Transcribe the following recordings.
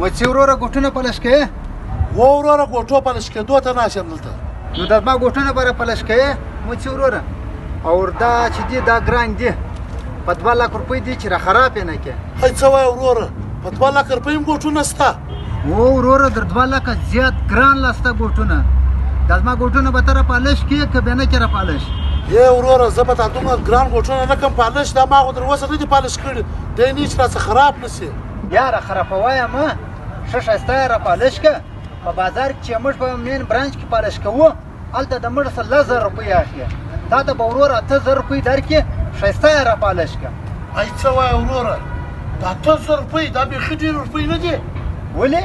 وڅې وروره ګوټونه پلش کوې؟ و وروره ګوټو پلش کېدو ته ناست یم دلته. نو دا زما ګوټونه به را پلش کوې موڅې وروره؟ او دا چې دي دا ګران دي، په 2 لک روپۍ دي چې را خراب یې نه کړې. هی څه وایې وروره، په 2 لک روپۍ هم ګوټونه شته؟ و وروره در 2 لکه زیات ګران لا شته ګوټونه. دا زما ګوټونه به ته را پالش کړې که بیا نه کړې را پالش؟ ای وروره زه به تا دومره ګران ګوټونه نه کړم پالش، دا ما خو تر اوسه نه دي پالش کړي، دی نه چې راڅخه خراب نه شي. یا را خرابوه یې مه، ښه ښایسته یې را پالش کړه. په بازار کې چې موږ په مین برانچ کې پالش کوو هلته د موږ څخه 10,000 روپۍ اخلي، تا ته به ورور 8,000 روپۍ درکړي، ښایسته یې را پالش کړه. ای څه وایې وروره، دا 8,000 روپۍ دا بیخي ډېرې روپۍ نه دي. ولې؟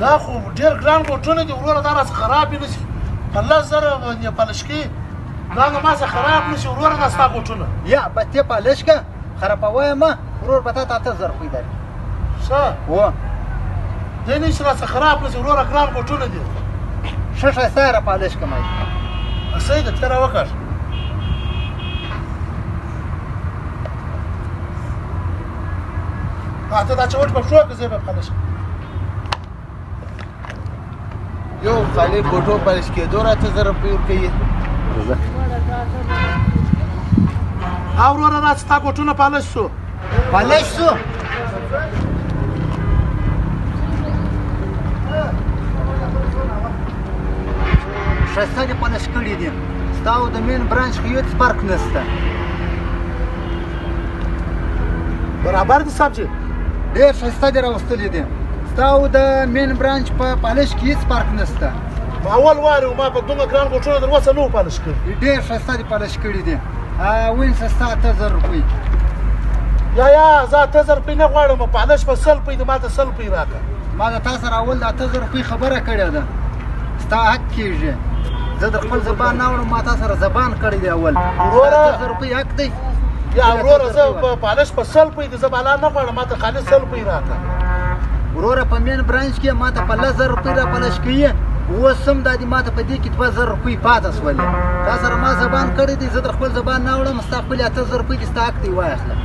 دا خو ډېر ګران بوټونه دي وروره، دا راڅخه خراب نه شي. په 10,000 باندې پالش کړي دا له ما څخه خراب نه شي وروره، دا ستا بوټونه. یا بس ته پالش کړه، خرابوه یې مه ورور به تا ته 8,000 روپۍ درکړي. ښه؟ هو. دی نه چې راڅخه خراب نه شي وروره، ګران بوټونه دي. ښه ښایسته یې را پالش کړه مې. صحیح ده، ته راوکړه. ته دا چوټ په پښو کې زه به پالش کړم. یو خالي بوټو پالش کېدو راته 1,000 روپۍ ورکوي. ها وروره راته ستا بوټونه پالش شو. پالش شو؟ ښایسته دې پالش کړي دي، ستا او د مین برانچ خو هېڅ فرق نشته. برابر دي صاحب جي؟ ډېر ښایسته دې راوستلي دي، ستا او د مین برانچ په پالش کې هېڅ فرق نشته. ما اول واري و، ما په دومره ګران بوټونه در اوسه نه وو پالش کړي. ډېر ښایسته دې پالش کړي دي. ونیسه ستا 8,000 روپۍ. یا یا زه 8,000 روپۍ نه غواړم، پالش په 1,000 روپۍ دي، ما ته 1,000 روپۍ راکړه. ما د تا سره اول د 8,000 روپۍ خبره کړې ده، ستا حق کېږي. زه در خپل زبان نه وړم، ما تا سره زبان کړی دی اول. وروره. 8,000 روپۍ حق دی. یا وروره زه په پالش په 1,000 روپۍ دي، زه بالا نه غواړم، ما ته خالص 1,000 روپۍ راکړه. وروره په مین برانچ کې ما ته په 10,000 روپۍ را پالش کوي، اوس هم دا دي ما ته په دې کې 2,000 روپۍ پاتې شولې. تا سره ما زبان کړی دی، زه در خپل زبان نه وړم، ستا خپلې 8,000 روپۍ دي، ستا حق دی، واخله.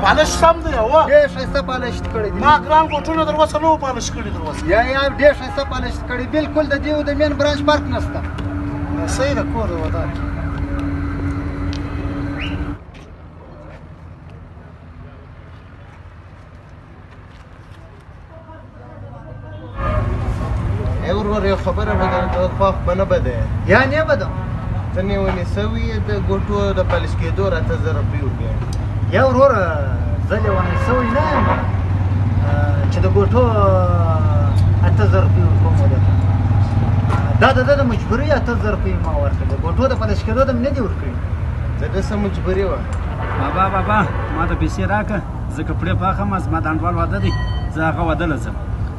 پالش سم دی، هو. ډېر ښایسته پالش دې کړی دی. ما ګران بوټونه در اوسه نه وو پالش کړي در اوسه. یا یا ډېر ښایسته پالش دې کړی، بالکل د دې او د مین برانچ فرق نشته. صحیح ده، کور دی ودان. ای ورور یو خبره به درته وکړم، خوا خو به نه بدې. یا نه بدم. ته نیونی سوی یې د ګوټو د پالش کېدو راته 1,000 روپۍ ورکړې. یا وروره زه لیونی سوی نه یم چې د ګوټو 8,000 روپۍ ورکوم درته. دا د ده د مجبورۍ 8,000 روپۍ ما ورکړې، د ګوټو د پالش کېدو د مې نه دي ورکړي. د ده څه مجبوري وه؟ بابا بابا ما ته پیسې راکړه، زه کپړې پاخم، زما د انډیوال واده دی، زه هغه واده له ځم.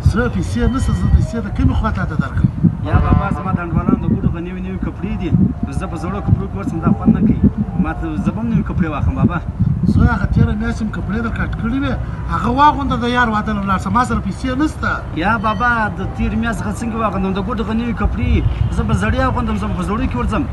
زه پیسې نشته، زه پیسې د کومې خوا ته درکړم؟ یا بابا زما د انډیوالانو د ګوټو په نوې نوې کپړې دي، نو زه په زړو کپړو کې ورسم دا خوند نه کوي، ما ته زه به هم نوې کپړې واخلم بابا. زه هغه تېره میاشت هم کپړې در کټ کړې وې، هغه واغونده د یار واده له ولاړ شه، ما سره پیسې نشته. یا بابا د تېرې میاشت څخه څنګه واغوندم، د ګوټو هغه نوې کپړې زه به زړې اغوندم، زه به په زړو کې ورځم.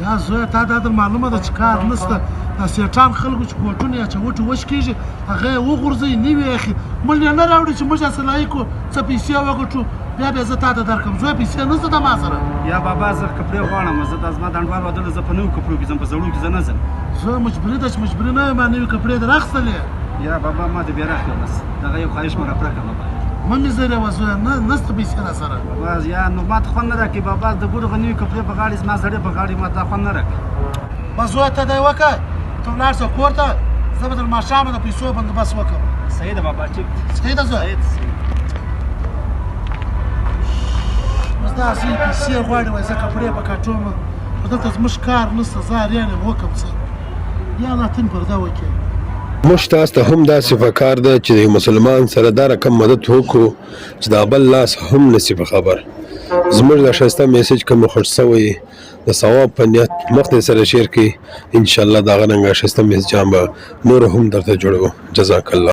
یا زویه تا دا در معلومه ده چې کار نشته، دا سیټان خلکو چې کوټونه یا چوټې وشکېږي هغه یې وغورځوي، نوې اخلي، موږ یې نه راوړي چې موږ یې سلايي کړو، څه پیسې وګټو، بیا بیا زه تا ته درکړم. زویه پیسې نشته د ما سره. یا بابا زه کپړې غواړم، زه د زما د انډیوال واده له زه په نویو کپړو کې ځم، په زړو کې زه نه ځم. زه مجبوري ده چې مجبوري نه یم، ما نوې کپړې در اخیستلې. یا بابا ما دې بیا راخلې، بس دغه یو خواهش مې راپوره کړه بابا. مه مې ځوروه زویه، نه نشته پیسې را سره. بابا یا نو ما ته خوند نه راکوي بابا، د ګوړو غنیو کپړې په غاړې زما زړې په غاړې، ما ته خوند نه راکوي. بس زویه ته دی وکړه، ته ولاړ شه کور ته، زه به در ماښامه د پیسو بندوبست وکړم. صحیح ده بابا، ټیک دی. صحیح ده زویه؟ صحیح ده، صحیح ده. اوس دا زوی پیسې غواړي، وایي زه کپړې په کټوم، خو دلته زموږ کار نشته، زه اریان یم، وکړم څه؟ یا الله ته مې پرده وکړې. موږ تاسو ته هم داسې پکار ده چې د یو مسلمان سره دا رقم مدد وکړو چې دا بل لاس هم نسی په خبر. زموږ دا ښایسته میسج که مو خوښ شوی د ثواب په نیت مخ دې سره شیر کړئ، انشاءالله دغه رنګه ښایسته میسجان به نور هم درته جوړوو. جزاک الله.